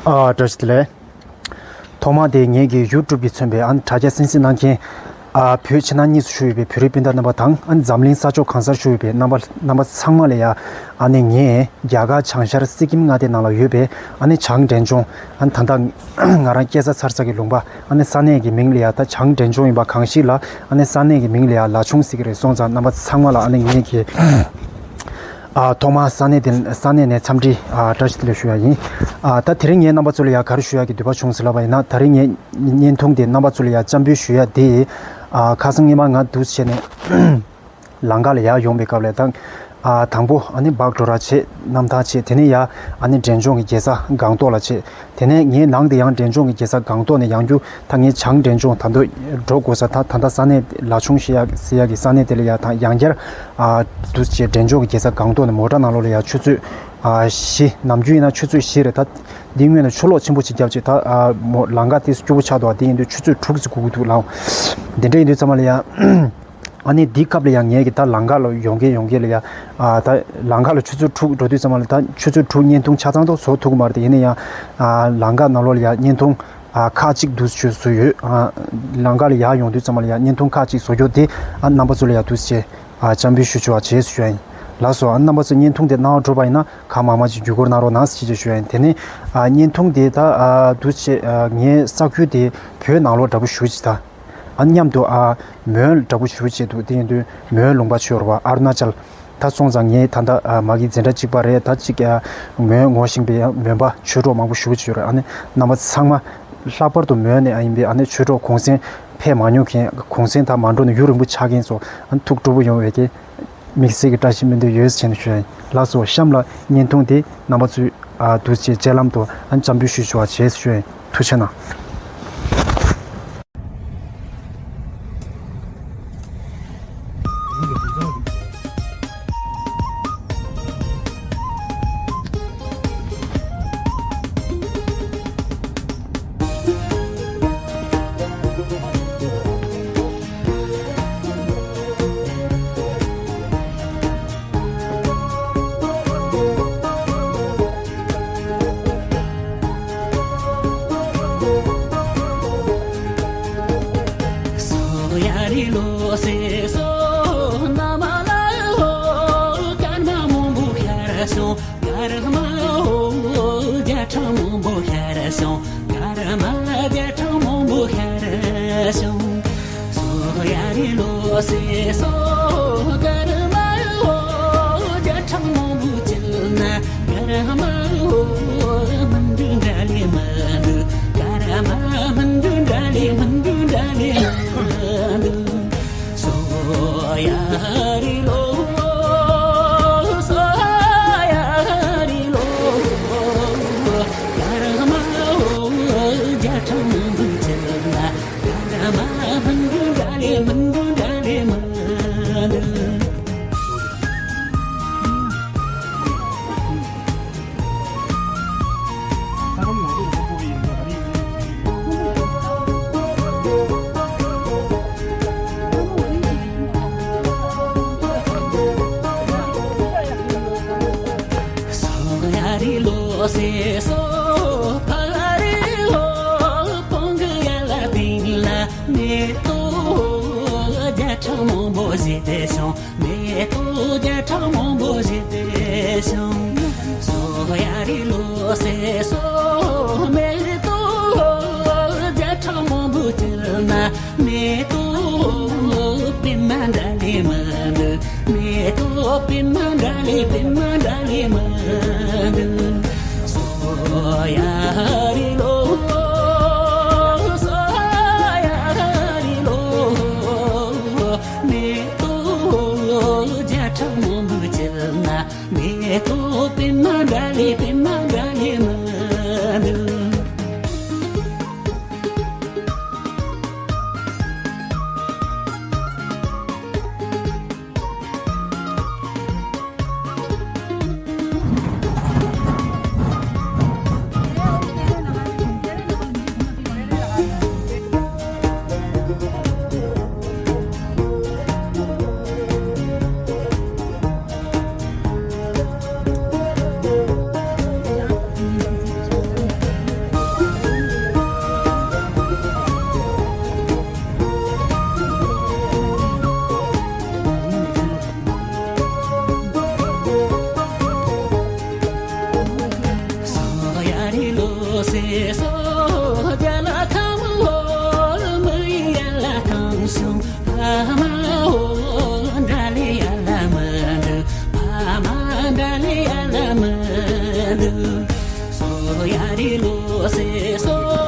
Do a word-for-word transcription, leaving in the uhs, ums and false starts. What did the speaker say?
ཨ། བཀྲ་ཤིས་བདེ་ལེགས། ཐོག་མ་དེ་ངེད་ཀྱི་ཡུ་ཊུབ་ཀྱིས་མཚོན་པའི་ཨ་ནི་དྲ་རྒྱ་གསན་གཟིགས་གནང་མཁན། ཨ། བོད་ཕྱི་ནང་གཉིས་སུ་བཞུགས་ཡོད་པའི་བོད་རིགས་སྤུན་ཟླ་རྣམ་པ་དང་། ཨ་ནི་འཛམ་གླིང་ས་ཕྱོགས་གང་སར་བཞུགས་ཡོད་པའི་རྣམ་པ་རྣམ་པ་ཚང་མ་ལ་ཡ། ཨ་ནི་ངས་རྒྱ་གར་བྱང་ཤར་སི་ཀིམ་མངའ་སྡེ་ནང་ལ་ཡོད་པའི་ཨ་ནི་བྱང་འབྲས་ལྗོངས། ཨ་ནི་ད་ལྟ་ང་རང་སྐྱེས་ས་འཚར་ས་གི་ལུང་པ། ཨ་ནི་ས་གནས་ཀྱི་མིང་ལ་ཡ་ད་བྱང་འབྲས་ལྗོངས་ཡིན་པ་གང་ཞིག་ལ། ཨ་ནི་ས་གནས་ཀྱི་མིང་ལ་ཡ་ལ་ཆུང་ཟེར་གི་རེད། སོང་ཙང་རྣམ་པ་ཚང་མ་ལ་ཨ་ནི་ངས་ཀྱི། ཨ། ཐོག་མར་ས་གནས་དེ། ས་གནས་ནས་འཚམས་འདྲི། ཨ། བཀྲ་ཤིས་བདེ་ལེགས་ཞུ་ཡ་ཡིན། ཨ། ད་དེ་རིང་ངས་རྣམ་པ་ཚོ་ལ་ཡ་ག་རེ་ཞུ་ཡ་གི་འདོད་པ་བྱུང་ཟེར་ལབ་པ་ཡིན་ན། ད་རིང་ངས་བརྙན་ཐུང་དེ་རྣམ་པ་ཚོ་ལ་ཡ་བཅར་འབུལ་ཞུ་ཡ་དེ། ཨ། ཁ་སང་སྔོན་མ་ང་འདུག་བྱས་ནས་ལང་ཀ་ལ་ཡར་ཡོང་པའི་སྐབས་ལ་ད། ཨ། དང་པོ་ཨ་ནི་སྦག་ཌོ་ར་བྱས། གནམ་ཐང་བྱས། དེ་ནས་ཡ་ཨ་ནི་འབྲས་ལྗོངས་ཀྱི་རྒྱལ་ས་སྒང་ཏོག་ལ་བྱས། དེ་ནས་ངའི་ནང་དེ་ཡང་འབྲས་ལྗོངས་ཀྱི་རྒྱལ་ས་སྒང་ཏོག་ནས་ཡང་རྒྱུ། ད་ངས་བྱང་འབྲས་ལྗོངས་ད་དུང་འགྲོ་དགོས་ས། ད་ད་ལྟ་ས་གནས་ལ་ཆུང་ཟེར་ཡ་ཟེར་ཡ་གི་ས་གནས་དེ་ལ་ཡ་ད་ཡང་བསྐྱར། ཨ། འདུག་བྱས་འབྲས་ལྗོངས་ཀྱི་རྒྱལ་ས་སྒང་ཏོག་ནས་མོ་ཊ་ནང་ལོགས་ལ་ཡ་ཆུ་ཚོད། ཨ། བཞི། ནམ་རྒྱུན་ཡིན་ན་ཆུ་ཚོད་བཞི་རེད། ད་འདི་སྔོན་ལ་ཆུ་ལོག་ཆེན་པོ་ཅིག་བརྒྱབ་བྱས། ད། ཨ། མོ། ལང་ཀ་དེ་སྐྱོ་པོ་ཆགས་འདུག་དེ་ཡིན་དུས་ཆུ་ཚོད་དྲུག་ཙམ་སྒུག་གི་འདུག་ལགས། དེ་འདྲ་ཡིན་དུས་ཙམ་པ་ལ་ཡ། ཨ་ནི་འདི་སྐབས་ལ་ཡང་ངས་ཀྱི་ད་ལང་ཀ་ལ་ཡོང་གིན་ཡོང་གིན་ལ་ཡ། ཨ། ད་ལང་ཀ་ལ་ཆུ་ཚོད་དྲུག་འགྲོ་དུས་ཙམ་པ་ལ། ད་ཆུ་ཚོད་དྲུག་བརྙན་ཐུང་ཆ་ཚང་ཐོག་བཟོ་ཐུབ་ཀྱི་མ་རེད་དེ། ཡིན་ན་ཡང་། ཨ། ལང་ཀ་ནང་ལོགས་ལ་ཡ་བརྙན་ཐུང་། ཨ། ཁག་ཅིག་འདུག་བཟོས་བཟོས་ཡོད། ཨ། ལང་ཀ་ལ་ཡར་ཡོང་དུས་ཙམ་པ་ལ་ཡ་བརྙན་ཐུང་ཁག་ཅིག་བཟོ་རྒྱུ་དེ། ཨ། རྣམ་པ་ཚོ་ལ་ཡ་འདུག་བྱས། ཨ། བཅར་འབུལ་ཞུ་ཆོག་པ་བྱས་ཞུ་ཡ་ཡིན། ལགས་སོ། ཨ། རྣམ་པ་ཚོ་བརྙན་ཐུང་དེ་སྣང་བ་འགྲོ་བ་ཡིན་ན་གང་མང་མང་ཅིག་བརྒྱུད་སྐུར་གནང་རོགས་གནང་ཞེས་ཞུ་ཡ་ཡིན། དེ་ནས། ཨ། བརྙན་ཐུང་དེ་ད། ཨ། འདུག་བྱས། ཨ། ངའི་ས་ཁུལ་དེ་བོད་ནང་ལོགས་འདྲ་པོ་ཞེ་པོ་ཅིག་ད། ཨ། མཉམ་དུ། ཨ། མོན་འདྲ་པོ་ཞེ་པོ་ཅིག་འདུག་དེ་ཡིན་དུས་མོན་ལུང་པ་ཆོས་ར་བ་ཨ་རུ་ན་ཅལ། ད་སོང་ཙང་ངས་ད་ལྟ། ཨ། མ་གི་འཛིན་གྲྭ་གཅིག་པ་རེད། ད་གཅིག། ཨ། མོན་ངོ་ཤེས་པའི་མོན་པ་ཆོས་གྲོགས་མང་པོ་ཞེ་པོ་ཅིག་ཡོད་རེད། ཨ་ནི་རྣམ་པ་ཚང་མ། ལྷག་པར་དུ་མོན་ནས། ཨ། ཡིན་པའི་ཨ་ནི་ཆོས་གྲོགས་གུང་སེང་ཕེབས་མ་མྱོང་མཁན། གུང་སེང་ད་མ་འགྲོ་ནས་ཡུན་རིང་པོ་ཆགས་མཁན་ཚོ། ཨ། ཐུགས་སྤྲོ་པོ་ཡོང་བའི་གི་དམིགས་བསལ་གྱི་བཀྲ་ཤིས་སྨོན་འདུན་ཡོད་ཟེར་ནས་ཞུ་ཡ་ཡིན། ལགས་སོ། གཤམ་ལ་བརྙན་ཐུང་དེ་རྣམ་པ་ཚོས། ཨ། འདུག་བྱས་སྤྱན་ལམ་དུ། ཨ། བཅར་འབུལ་ཞུ་ཆོག་པ་བྱས་ཞུ་ཡ་ཡིན། ཐུགས་རྗེ་གནང་། སྐར་མ་བརྒྱ་ཕྲག་མང་པོ་ཤར་སོང་། སྐར་མ་བརྒྱ་ཕྲག་མང་པོ་ཤར་སོང་། སོ་ཡ་རི་ལོ་སེ་སོ། སྐར་མ་བརྒྱ་ཕྲག་མང་པོ་བྱུང་ན། སྐར་མ་མི་འདུག་འདྲ་ལེ་མི་འདུག་སྐར་མ་མི་འདུག་འདྲ་ལེ་མི་འདུག་འདྲ་ལེ་མི་འདུག་སོ་ཡ་རི་ལོ། སོ་ཡ་རི་ལོ། སྐར་མ་བརྒྱ་ཕྲག་མང་པོ་བྱུང་ན། སྐར་མ་མི་འདུག་འདྲ་ལེ་མི་འདུག་འདྲ་ལེ་མི་འདུག་སོ་ཡ་རི་ལོ་སེ་སོ། ཕ་རི་ལོ། བོང་གི་ཡ་ལ་དེང་ལ་མེ་ཏོག་བརྒྱ་ཕྲག་མང་པོ་བཞད་དེ་བྱུང་། མེ་ཏོག་བརྒྱ་ཕྲག་མང་པོ་བཞད་དེ་བྱུང་། སོ་ཡ་རི་ལོ་སེ་སོ། མེ་ཏོག་བརྒྱ་ཕྲག་མང་པོ་བསྐྱུར་ན། མེ་ཏོག་པད་མ་འདྲ་ལེ་མི་འདུག་མེ་ཏོག་པད་མ་འདྲ་ལེ་པད་མ་འདྲ་ལེ་མི་འདུག་སོ་ཡ་རི་ལོ། སོ་ཡ་རི་ལོ། མེ་ཏོག་བརྒྱ་ཕྲག་མང་པོ་བསྐྱུར་ན། མེ་ཏོག་པད་མ་འདྲ་ལེ་པད་མ་འདྲ་ལེ་མི་འདུག་སེ་སོ་རྒྱ་ལ་ཁམས་ལོ་མི་ཡ་ལ་གང་བྱུང་ཕ་མ་འོ་འདྲ་ལི་ཡ་ལ་མི་འདུག་ཕ་མ་འདྲ་ལི་ཡ་ལ་མི་འདུག་སོ་ཡ་རི་ལོ་སེ་སོ།